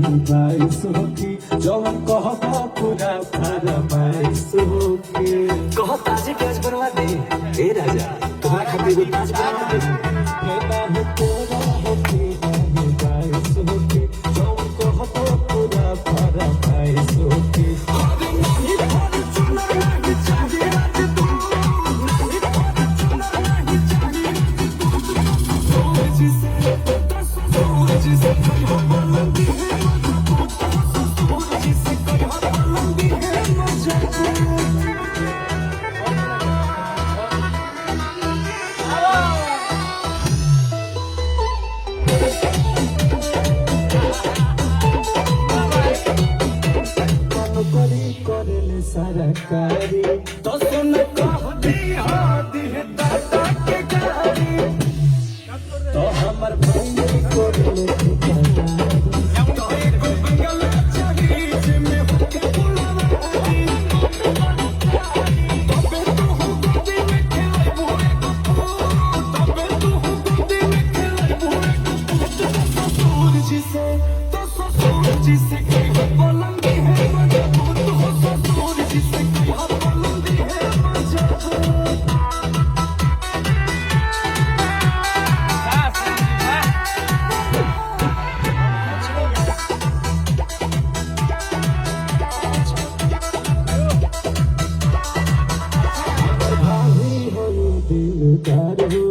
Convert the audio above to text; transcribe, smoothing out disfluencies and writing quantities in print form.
नाही बाईस होखी, जवन कहबो पूरा फरमाइश होखी। कहो ताजे प्याज बनवा दे। ए राजा, तुम्हारा खातिर एगो ताज बनवा दे। हे नाही तोरा होखी नाही बाईस होखी, जवन कहबो पूरा फरमाइश होखी। अरे नाही फॉर्च्यूनर नाही चाही राजदूत, नाही फॉर्च्यूनर नाही चाही राजदूत। ससुर जी से, ससुर जी से कहियो पलंग है मजबूत, ससुर जी से कहियो पलंग है मजबूत। मन करी करले सरकारी, तो सुन कह दी दी दादा के गाड़ी, तो हमर भाई करले ठिकादारी। तो एगो बंगला चाही जिमे होके फुलवारी, तबे तू हो गोदी में खेलबू एगो फूल, तबे तू हो गोदी में खेलबू एगो फूल। ससुर जी से, तो ससुर जी से कहियो पलंग है मजबूत, हो ससुर जी से कहियो पलंग है मजबूत। भाभी हो दिलदार हो,